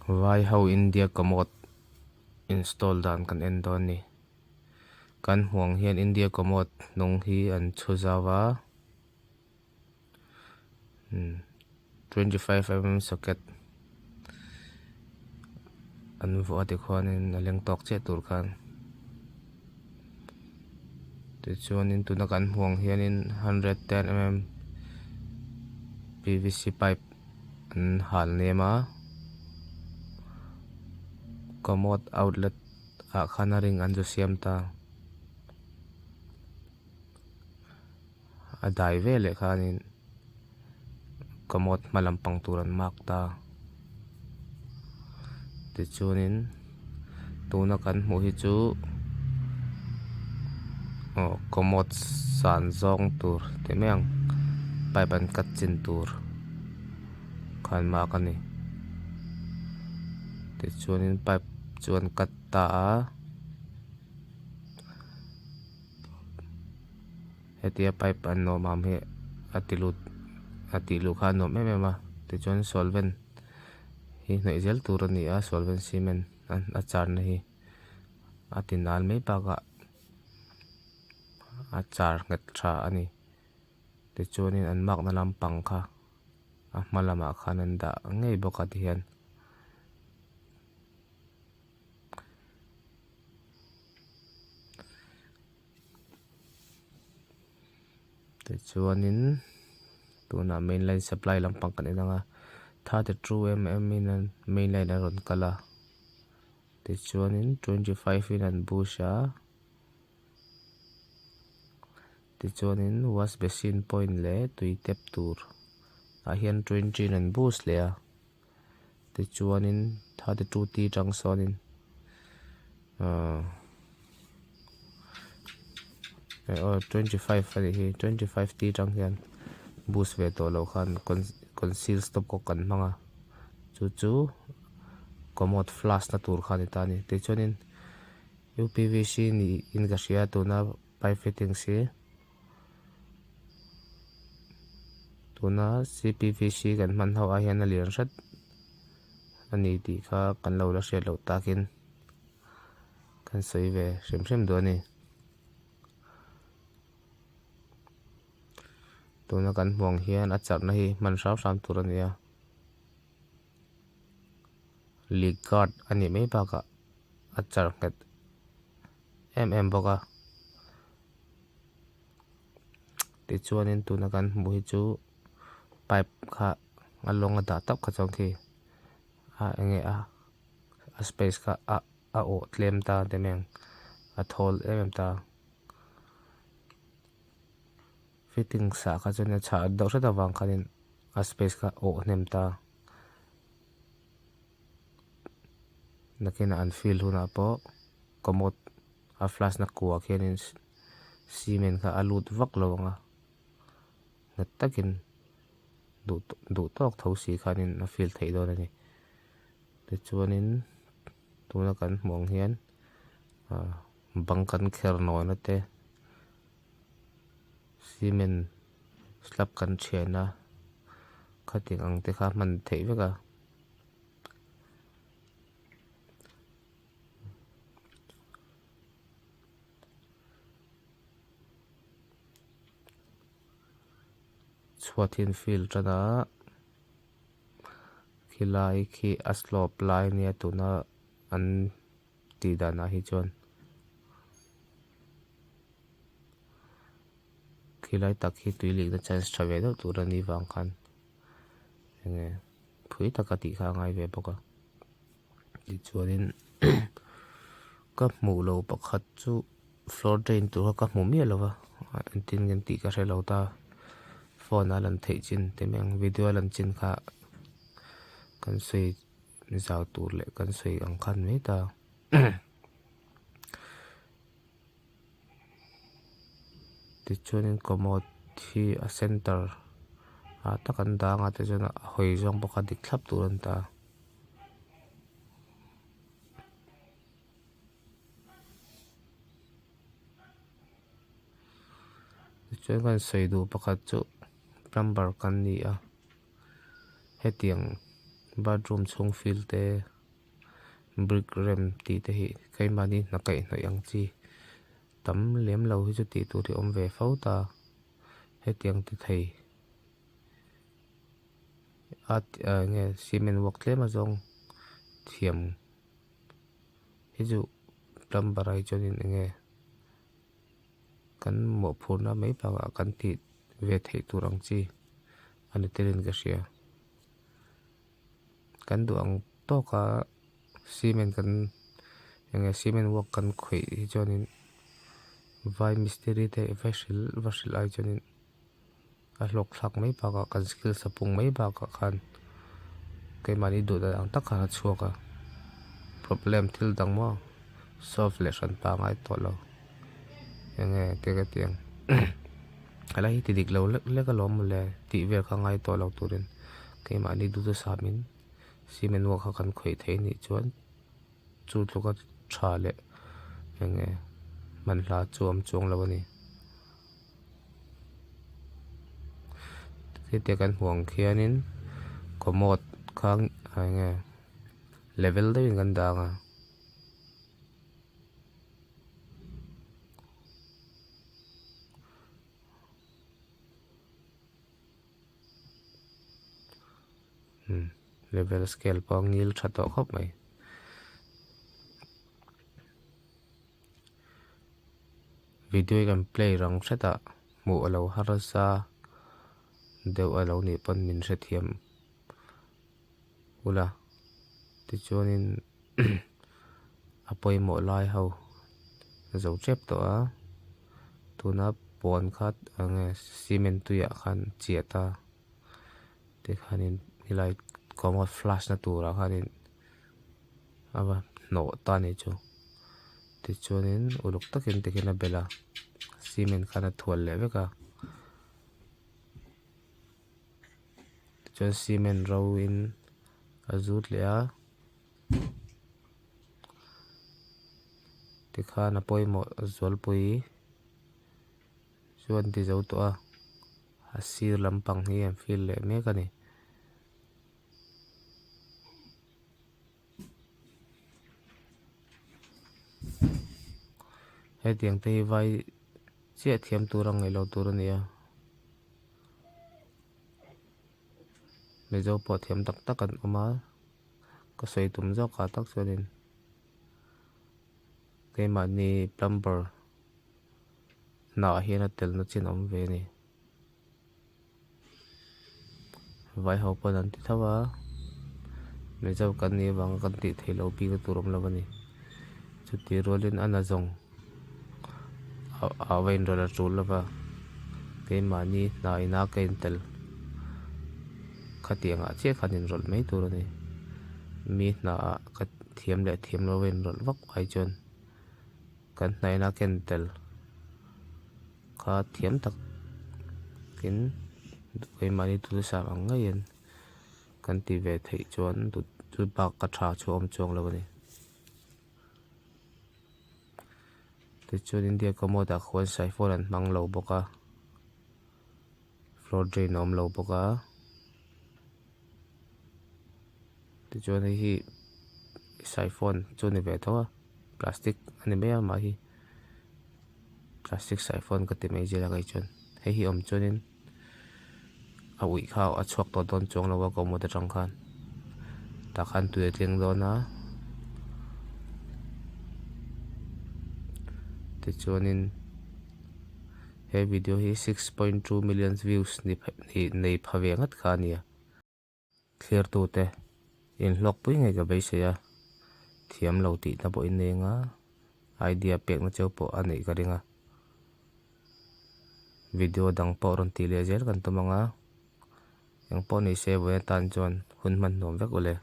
Vai ho India commode install dan kan en dawn a ni. Kan hmuh ang hian India commode hnung hi an chhu zau a 25 mm socket an vuah a tikhuanin a leng tawk chiah tur khan tichuanin tuna kan hmuh ang hianin 110 mm pvc pipe an hal nem a commode outlet ah khan a ring an zu siam ta. A dai veleh khanin commode hma lampang tur an mark ta. Tichuanin tuna kan hmuh hi chu aw commode san zawng tur tih mai ang pipe an cut chin tur kha an mark a ni. Tichuanin pipe chu an cut ta a. Hetia pipe an nawm am hi a ti lut a tih luh kha a nuam em em a tichuan solvent hi hnawih zel tur a ni a solvent cement a char na hi a ti nal mai bakah a char nghet tha a ni tichuanin an mark na lampang kha a hma lamah khan an dah ngei bawk a tihian. Tichuanin tunah main line supply lampang kan en ang a 32 mm in an main line a rawn kal a tichuanin 25 in an bush a tichuanin wash basin point leh tui tap tur ah hian 20 in an bush leh a. Tichuanin 32 T atang sawnin ahh aw 25 a nih hi 25 T atang hian boost ve tawh loh khan conceal stop cock kan hmang a chu chu commode flush na tur kha a ni ta a ni tichuanin U_P_V_C niin ka hria tuna pipe fittings hi. Tuna cpvc kan hman ho ah hian a lian hret a ni tih kha kan lo la hriat loh takin kan sawi ve hrim hrim duh a ni. Tuna kan hmuh ang hian a charhna hi hman hram hram tur a ni a leak guard a nih mai bakah a charh nghet em em bawk a. Tichuanin tuna kan hmuh hi chu pipe kha a lawng a dah tawp kha chuan khi a enge a a space kha a a awh tlem ta te mai ang a thawl em em ta fitting sah kha chuan a chhah deuh hret avang khanin a space kha a awh hnem ta nakinah an fill hunah pawh commode a flash na kuah khianin cement kha a lut vak lo ang a nghet takin duh duh tawk tho si khanin a fill theih dawn a ni tichuanin tuna kan hmuh ang hian ah bang kan kher nawina te cement slab kan thian a khatiang ang te kha hman theih vek a. Chhuat hi an fill tan a khilai khi a slope lai ania tuna an tih danah hi chuan khilai tak hi tui lihna chance tha ve deuh tur a nih vang khan enge phui taka tih kha a ngai ve bawk a. Tichuanin ka hmuh loh pakhat chu floor drain tur kha ka hmu miah lo va engtin nge tih ka hre lo ta phone a lan theih chin te mai ang video a lan chin kha kan sawi zau tur leh kan sawi ang khan mai ta. Tichuanin commode hi a center ah tak an dang a tichuan a hawi zawng bawk a dik thlap tur a ni ta. Tichuan kan sawi duh pakhat chu plumber kan ni a hetiang bathroom chhung fil te. Brick rem tih te hi keimahni hna kaihhnawih ang chi tam lem lo hi chu tih tur hi awm ve fo ta. Hetiang ti thei a eng nge cement work tlem azawng thiam hi chu plumber ah hi chuanin eng nge kan mawhphurhna mai bakah kan tih ve theih tur ang chi a ni telin ka hria. Kan duh ang tawka cement kan eng nge cement work kan khawih hi chuanin vai mistiri te va hrilh va hrilh ai chuanin a hlawk thlak mai bakah kan skills a pung mai bakah khan keimahni duh dan ang tak khan a chhuak a problem thil dang maw solve leh hran pangai tawh lo eng nge te ka ti ang helai hi ti dik lo lek lek alawm mawle tih vel kha ngai tawh lo turin keimahni duhtu samin cement work kha kan khawih theih anih chuan chu tluka tha leh eng nge hmanhla chu a awm chuang lo a ni. Hetia kan hmuh ang khianin commode kha eng nge level deuhin kan dang a. Level scale pawh a ngil tha tawh khawp mai. Video hi kan play rang hret a hmuh a lo harsa deuh a lo nih pawn min hrethiam ula tichuanin a pawimawh lai ho a zo tep tawh a tuna puan kha eng nge cement tuiah khan chiah ta tikhanin helai commode flush na turah khanin. A va hnawh ta a nih chu tichuanin uluk takin tikhian a bel a cement khan a thual leh vek a tichuan cement ro in a zut leh a tikhan a pawimawh zualpui chu an ti zo tawh a a sir lampang hi an fill leh mek a ni. Hetiang te hi vai chiah thiam tur a ngaih loh tur a ni a Mizo pawh thiam tak tak an awm a ka sawi tum zawk ah tak chuanin keimahni plumber hnah hian a telna chin a awm ve a ni. Vai ho pawn an ti tho a Mizo kan nih avanga kan tih theih loh bik na tur awm lo a ni chutih rualin a na zawng ah va inrawlh a tul lova keimahni hna ina ka intel khatiang ah chiah khan inrawlh mai tur a ni mi hna ah ka thiam leh thiam lo va inrawlh vak ai chuan kan hna ina ka intel. Kha thiam tak in keimahni tulisam ang ngeiin kan ti ve theih chuan chu bak ka tha chu a awm chuang lo a ni. Tichuan India commode ah khuan siphon an hmang lo bawk a, floor drain a awm lo bawk a. Tichuan hei hi siphon chu a ni ve tho a plastic a ni mai a mah hi plastic siphon ka ti mai zel a kei chuan hei hi awm chuanin a uih kha a chhuak tawh dawn chuang lo a commode atang khan tah khan tui a tling dawn a tichuanin he video hi 6.2 million views nei pha ve ngat kha a ni a. Thliartute inhlawkpui ngei ka beisei a, thiam lo tihna pawh in nei anga idea pekna cheu pawh a neih ka ring a. Video dang pawh rawn tih leh zel kan tum ang a, engpawh ni se vawiin atan chuan hun hman hnuam vek ule.